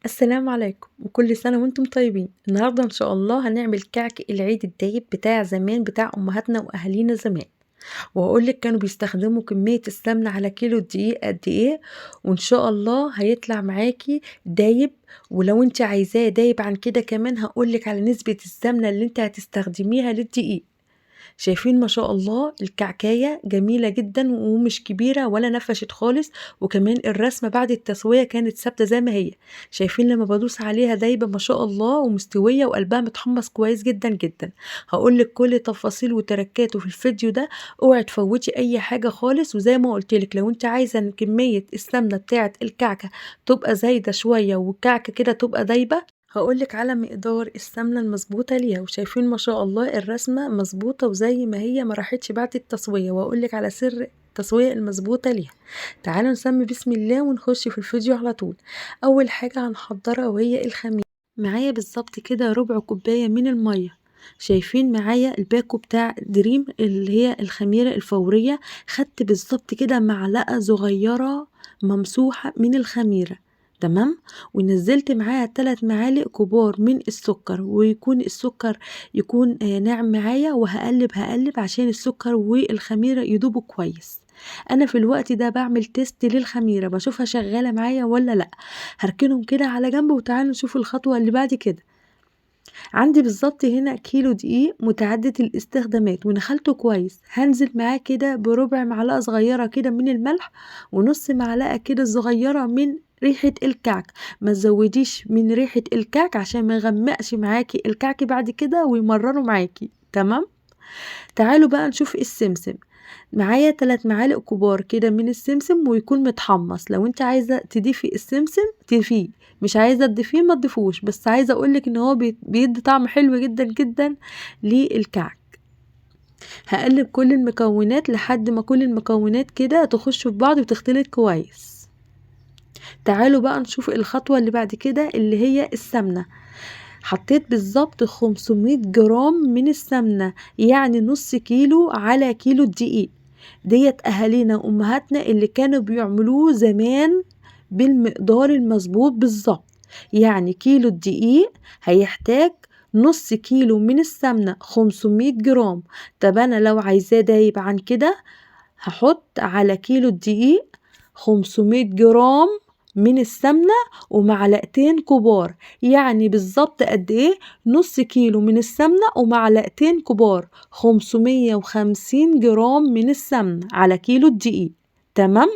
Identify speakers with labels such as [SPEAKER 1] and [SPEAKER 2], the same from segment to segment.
[SPEAKER 1] السلام عليكم وكل سنة وانتم طيبين. النهاردة ان شاء الله هنعمل كعك العيد الدايب بتاع زمان، بتاع امهاتنا واهالينا زمان، وهقول لك كانوا بيستخدموا كمية السمنة على كيلو الدقيق قد ايه، وان شاء الله هيطلع معاكي دايب. ولو انت عايزاه دايب عن كده كمان هقول لك على نسبة السمنة اللي انت هتستخدميها للدقيق. شايفين ما شاء الله الكعكاية جميلة جدا ومش كبيرة ولا نفشت خالص، وكمان الرسمة بعد التسوية كانت ثابتة زي ما هي. شايفين لما بدوس عليها دايبة ما شاء الله ومستوية وقلبها متحمص كويس جدا جدا. هقولك كل تفاصيل وتركاته في الفيديو ده، اوعي تفوتي اي حاجة خالص. وزي ما قلتلك لو انت عايزة ان كمية السمنة بتاعة الكعكة تبقى زايدة شوية والكعكة كده تبقى دايبة، هقولك على مقدار السمنة المظبوطة ليها. وشايفين ما شاء الله الرسمة مظبوطة وزي ما هي ما راحتش بعد التسوية، وهقولك على سر التسوية المظبوطة ليها. تعالوا نسمي بسم الله ونخش في الفيديو على طول. أول حاجة هنحضرها وهي الخميرة. معايا بالظبط كده ربع كوباية من المية. شايفين معايا الباكو بتاع دريم اللي هي الخميرة الفورية، خدت بالظبط كده معلقة صغيرة ممسوحة من الخميرة، تمام؟ ونزلت معاها 3 معالق كبار من السكر، ويكون السكر يكون ناعم معايا، وهقلب هقلب عشان السكر والخميرة يدوبوا كويس. انا في الوقت ده بعمل test للخميرة، بشوفها شغالة معايا ولا لا. هركنهم كده على جنب وتعالوا نشوف الخطوة اللي بعد كده. عندي بالظبط هنا كيلو دقيق متعدد الاستخدامات ونخلته كويس. هنزل معاه كده بربع معلقة صغيرة كده من الملح، ونص معلقة كده صغيرة من ريحة الكعك. ما تزوديش من ريحة الكعك عشان ما يغمقش معاكي الكعك بعد كده ويمرره معاكي، تمام؟ تعالوا بقى نشوف السمسم. معايا 3 معالق كبار كده من السمسم ويكون متحمص. لو انت عايزة تضيفي السمسم تضيفيه، مش عايزة تضيفيه ما تضيفوش، بس عايزة اقولك ان هو بيدي طعم حلو جدا جدا للكعك. هقلب كل المكونات لحد ما كل المكونات كده تخش في بعض وتختلط كويس. تعالوا بقى نشوف الخطوة اللي بعد كده اللي هي السمنة. حطيت بالظبط 500 جرام من السمنة، يعني نص كيلو على كيلو الدقيق. ديت أهالينا وأمهاتنا اللي كانوا بيعملوه زمان بالمقدار المظبوط بالظبط. يعني كيلو الدقيق هيحتاج نص كيلو من السمنة، 500 جرام. طب أنا لو عايزاه دايب عن كده هحط على كيلو الدقيق 500 جرام من السمنة ومعلقتين كبار، يعني بالظبط قد ايه؟ نص كيلو من السمنة ومعلقتين كبار، 550 جرام من السمنة على كيلو الدقيق، تمام؟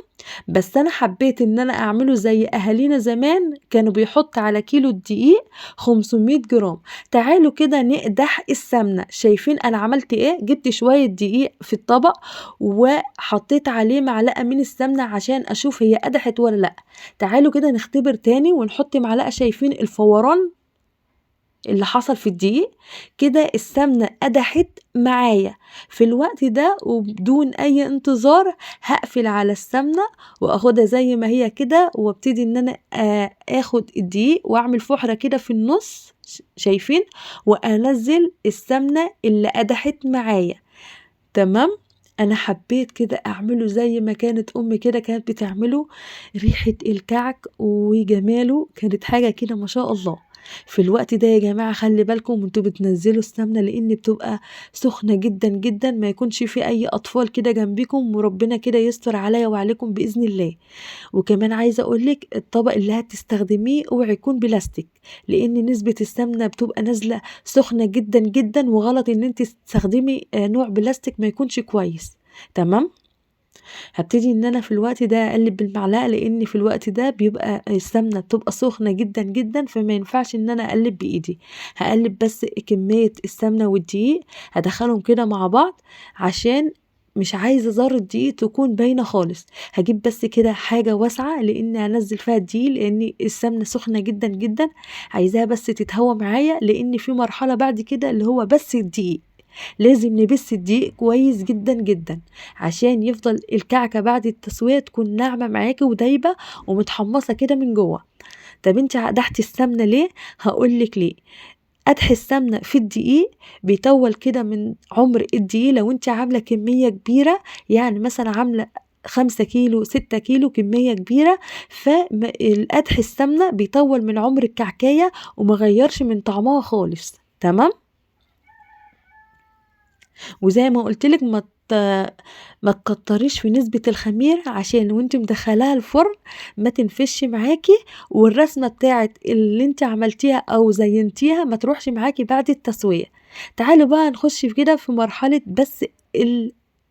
[SPEAKER 1] بس انا حبيت ان انا اعمله زي اهالينا زمان كانوا بيحط على كيلو الدقيق 500 جرام. تعالوا كده نقدح السمنة. شايفين انا عملت ايه؟ جبت شوية دقيق في الطبق وحطيت عليه معلقة من السمنة عشان اشوف هي قدحت ولا لا. تعالوا كده نختبر تاني ونحط معلقة. شايفين الفوران اللي حصل في الدقيق كده؟ السمنة قدحت معايا في الوقت ده، وبدون اي انتظار هقفل على السمنة واخدها زي ما هي كده، وابتدي ان انا اخد الدقيق واعمل فحرة كده في النص، شايفين؟ وانزل السمنة اللي قدحت معايا، تمام؟ انا حبيت كده اعمله زي ما كانت امي كده كانت بتعمله. ريحة الكعك وجماله كانت حاجة كده ما شاء الله. في الوقت ده يا جماعة خلي بالكم وانتوا بتنزلوا السمنة، لان بتبقى سخنة جدا جدا، ما يكونش في اي اطفال كده جنبكم، وربنا كده يستر عليا وعليكم باذن الله. وكمان عايزة اقولك الطبق اللي هتستخدميه اوعي يكون بلاستيك، لان نسبة السمنة بتبقى نازلة سخنة جدا جدا، وغلط ان انت تستخدمي نوع بلاستيك ما يكونش كويس، تمام؟ هبتدي ان انا في الوقت ده اقلب بالمعلقه، لان في الوقت ده بيبقى السمنه بتبقى سخنه جدا جدا، فما ينفعش ان انا اقلب بايدي. هقلب بس كميه السمنه والدقيق، هدخلهم كده مع بعض عشان مش عايزه ذره دقيق تكون باينه خالص. هجيب بس كده حاجه واسعه لان هنزل فيها الدقيق، لان السمنه سخنه جدا جدا، عايزاها بس تتهوى معايا، لان في مرحله بعد كده اللي هو بس الدقيق لازم نبس الدقيق كويس جدا جدا عشان يفضل الكعكة بعد التسوية تكون ناعمة معاكي ودايبة ومتحمصة كده من جوه. طب انت قدحتي السمنة ليه؟ هقولك ليه. قدح السمنة في الدقيق بيطول كده من عمر الدقيق. لو انت عاملة كمية كبيرة، يعني مثلا عاملة 5 كيلو 6 كيلو، كمية كبيرة. فالقدح السمنة بيطول من عمر الكعكاية وما غيرش من طعمها خالص. تمام. وزي ما قلتلك ما تكتريش في نسبة الخميرة عشان وانت مدخلاها الفرن ما تنفش معاكي، والرسمة بتاعت اللي انت عملتيها او زينتيها ما تروحش معاكي بعد التسوية. تعالوا بقى نخش كده في مرحلة بس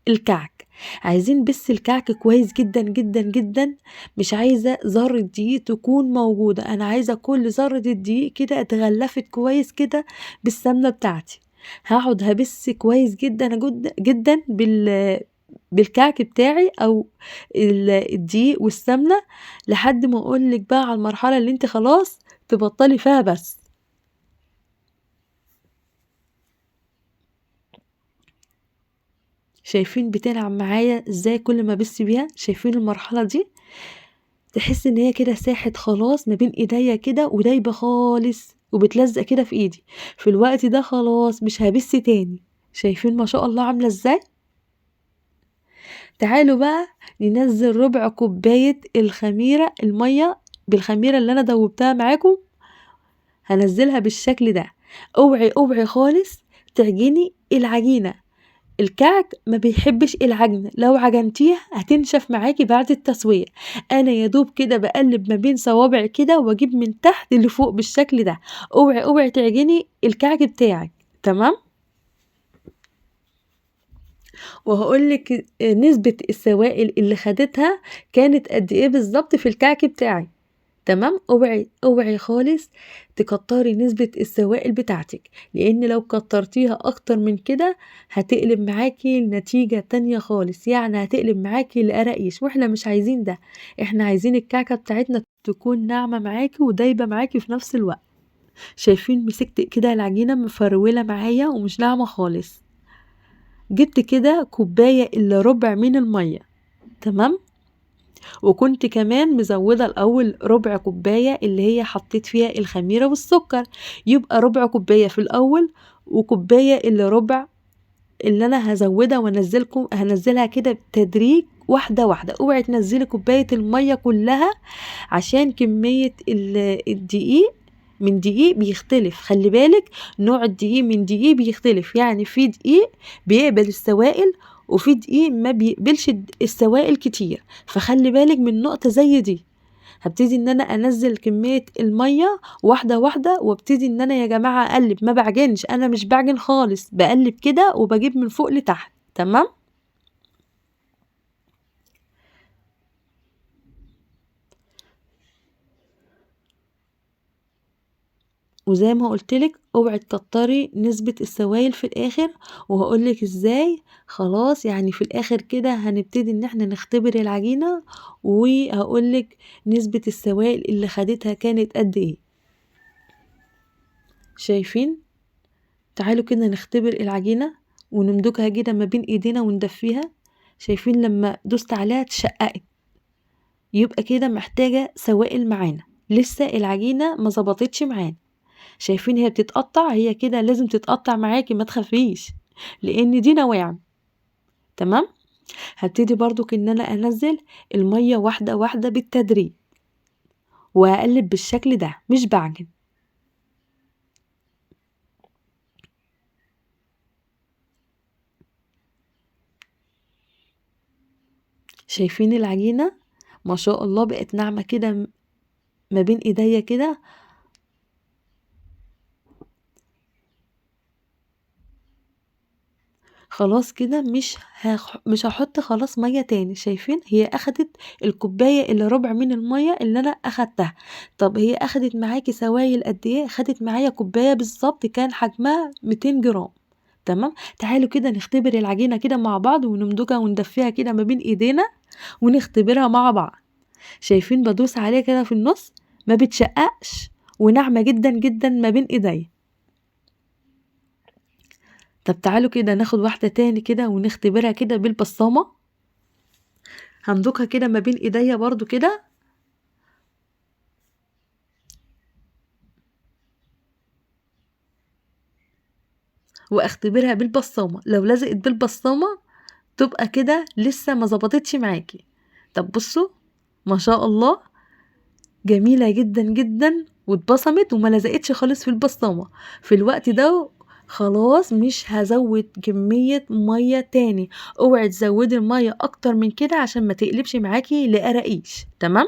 [SPEAKER 1] الكعك. عايزين بس الكعك كويس جدا جدا جدا، مش عايزة ذرة دقيق تكون موجودة، انا عايزة كل ذرة الدقيق كده اتغلفت كويس كده بالسمنة بتاعتي. هقعد هبس كويس جدا جدا بالكعك بتاعي او الدقيق والسمنة لحد ما اقولك بقى على المرحلة اللي انت خلاص تبطلي فيها بس. شايفين بتنعم معايا ازاي كل ما بس بيها؟ شايفين المرحلة دي؟ تحس ان هي كده ساحت خلاص ما بين ايديا كده ودايبة خالص وبتلزق كده في ايدي. في الوقت ده خلاص مش هبس تاني. شايفين ما شاء الله عاملة ازاي؟ تعالوا بقى ننزل ربع كوباية الخميرة، المية بالخميرة اللي انا دوبتها معاكم هنزلها بالشكل ده. اوعي اوعي خالص تعجني العجينة، الكعك ما بيحبش العجن، لو عجنتيها هتنشف معاكي بعد التسوية. انا يا دوب كده بقلب ما بين صوابعي كده واجيب من تحت لفوق بالشكل ده. اوعي اوعي تعجني الكعك بتاعك. تمام. وهقولك نسبة السوائل اللي خدتها كانت قد ايه بالظبط في الكعك بتاعي. تمام. اوعي اوعي خالص تكتري نسبة السوائل بتاعتك، لان لو كترتيها اكتر من كده هتقلب معاكي النتيجة تانية خالص، يعني هتقلب معاكي لقراقيش، واحنا مش عايزين ده. احنا عايزين الكعكة بتاعتنا تكون ناعمة معاكي ودايبة معاكي في نفس الوقت. شايفين مسكت كده العجينة مفرولة معايا ومش ناعمة خالص. جبت كده كوباية الا ربع من المية. تمام. وكنت كمان مزودة الأول ربع كوباية اللي هي حطيت فيها الخميرة والسكر، يبقى ربع كوباية في الأول وكوباية إلا ربع اللي أنا هزودها وانزلكم، هنزلها كده بتدريج واحدة واحدة. اوعي تنزلي كوباية المية كلها عشان كمية الدقيق من دقيق بيختلف. خلي بالك نوع الدقيق من دقيق بيختلف، يعني في دقيق بيقبل السوائل وفي دقيق ما بيقبلش السوائل كتير، فخلي بالك من نقطة زي دي. هبتدي ان انا انزل كمية المية واحدة واحدة، وابتدي ان انا يا جماعة اقلب، ما بعجنش، انا مش بعجن خالص، بقلب كده وبجيب من فوق لتحت. تمام. وزي ما قلتلك اوعي تكتري نسبة السوائل في الاخر، وهقولك ازاي. خلاص يعني في الاخر كده هنبتدي ان احنا نختبر العجينة، وهقولك نسبة السوائل اللي خدتها كانت قد ايه. شايفين؟ تعالوا كده نختبر العجينة ونمدكها كده ما بين ايدينا وندفيها. شايفين لما دوست عليها اتشققت، يبقى كده محتاجة سوائل معانا، لسه العجينة ما ظبطتش معانا. شايفين هي بتتقطع، هي كده لازم تتقطع معاكي ما تخافيش لان دي نواعم. تمام. هبتدي برضو ان انا انزل المية واحدة واحدة بالتدريج، وهقلب بالشكل ده مش بعجن. شايفين العجينة ما شاء الله بقت ناعمة كده ما بين ايديا كده. خلاص كده مش هحط خلاص مية تاني. شايفين هي اخدت الكوباية الا ربع من المية اللي انا اخدتها. طب هي اخدت معاكي سوائل قد ايه؟ خدت معايا كوباية بالظبط، كان حجمها 200 جرام. تمام. تعالوا كده نختبر العجينة كده مع بعض، ونمدكها وندفيها كده ما بين ايدينا ونختبرها مع بعض. شايفين بدوس عليها كده في النص ما بتشققش وناعمه جدا جدا ما بين ايديا. طب تعالوا كده ناخد واحدة تاني كده ونختبرها كده بالبصامة. همدكها كده ما بين ايديا برضو كده. واختبرها بالبصامة، لو لزقت بالبصامة تبقى كده لسه ما ظبطتش معاكي. طب بصوا ما شاء الله جميلة جدا جدا، واتبصمت وما لزقتش خالص في البصامة. في الوقت ده خلاص مش هزود كمية مية تاني، اوعي تزودي المية اكتر من كده عشان ما تقلبش معاكي لقراقيش. تمام.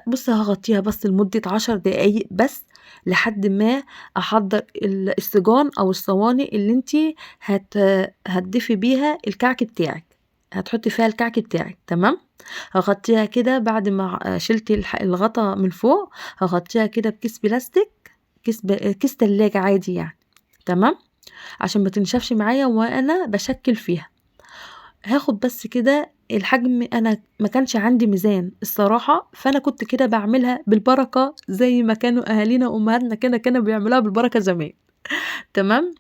[SPEAKER 1] بصي هغطيها بس لمدة 10 دقايق بس لحد ما احضر السجان او الصواني اللي انتي هتضيفي بيها الكعك بتاعك، هتحطي فيها الكعك بتاعك. تمام. هغطيها كده بعد ما شلت الغطا من فوق، هغطيها كده بكيس بلاستيك، كيس تلاجة عادي يعني. تمام، عشان ما تنشفش معايا وانا بشكل فيها. هاخد بس كده الحجم، انا ما كانش عندي ميزان الصراحة، فانا كنت كده بعملها بالبركة زي ما كانوا اهالينا وامهاتنا كده كانوا بيعملوها بالبركة زمان. تمام.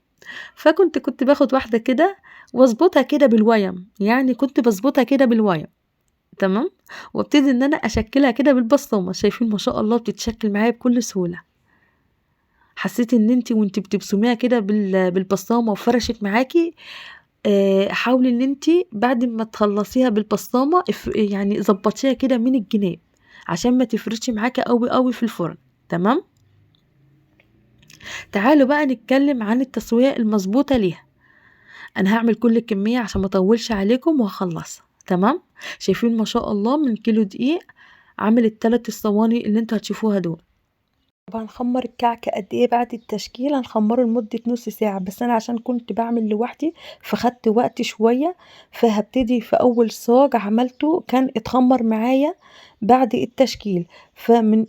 [SPEAKER 1] فكنت باخد واحدة كده واظبطها كده بالويم، يعني كنت بظبطها كده بالويم. تمام. وابتدي ان انا اشكلها كده بالبسطومة. شايفين ما شاء الله بتتشكل معايا بكل سهولة. حسيتي ان انت وانت بتبصميها كده بالبصامة وفرشت معاكي، حاولي ان انت بعد ما تخلصيها بالبصامة يعني ظبطيها كده من الجناب عشان ما تفرشش معاكي قوي قوي في الفرن. تمام. تعالوا بقى نتكلم عن التسوية المظبوطة ليها. انا هعمل كل الكمية عشان ما اطولش عليكم وهخلصها. تمام. شايفين ما شاء الله من كيلو دقيق عامل التلات الصواني اللي انتوا هتشوفوها دول. طبعا هنخمر الكعك قد ايه بعد التشكيل؟ هنخمره لمدة نص ساعة، بس انا عشان كنت بعمل لوحدي فخدت وقت شوية، فهبتدي في اول صاج عملته كان اتخمر معايا بعد التشكيل، فمن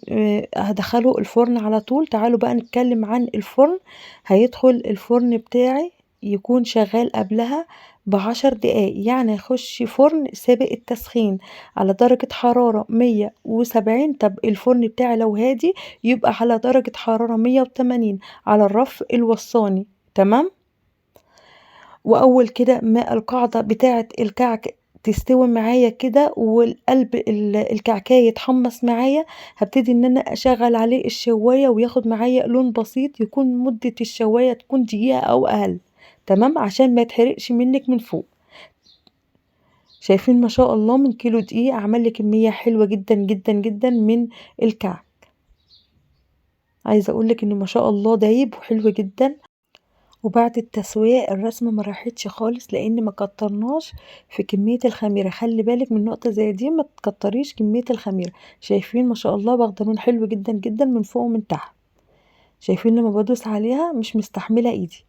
[SPEAKER 1] هدخله الفرن على طول. تعالوا بقى نتكلم عن الفرن. هيدخل الفرن بتاعي يكون شغال قبلها ب10 دقايق، يعني هيخش فرن سابق التسخين على درجة حرارة 170. طب الفرن بتاعي لو هادي يبقى على درجة حرارة 180 على الرف الوسطاني. تمام. وأول كده ما القاعدة بتاعة الكعك تستوي معايا كده والقلب الكعكاية يتحمص معايا، هبتدي ان انا اشغل عليه الشواية وياخد معايا لون بسيط، يكون مدة الشواية تكون دقيقة او اقل. تمام، عشان ما يتحرقش منك من فوق. شايفين ما شاء الله من كيلو دقيق عمل لي كمية حلوة جدا جدا جدا من الكعك. عايزة اقولك انه ما شاء الله دايب وحلو جدا. وبعد التسوية الرسمة ما راحتش خالص لان ما كترناش في كمية الخميرة. خلي بالك من نقطة زي دي، ما تكتريش كمية الخميرة. شايفين ما شاء الله واخدة لون حلو جدا جدا من فوق ومن تحت. شايفين لما بدوس عليها مش مستحملة ايدي،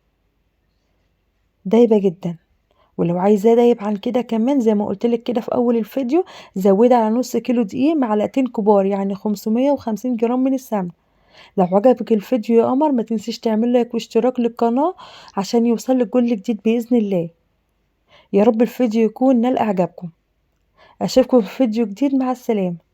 [SPEAKER 1] دايبة جدا. ولو عايزاه دايب عن كده كمان زي ما قلت لك كده في اول الفيديو، زودي على نص كيلو دقيق معلقتين كبار، يعني 550 جرام من السمن. لو عجبك الفيديو يا قمر ما تنسيش تعمل لايك واشتراك للقناة عشان يوصلك كل جديد بإذن الله. يا رب الفيديو يكون نال اعجابكم. اشوفكم في فيديو جديد، مع السلامة.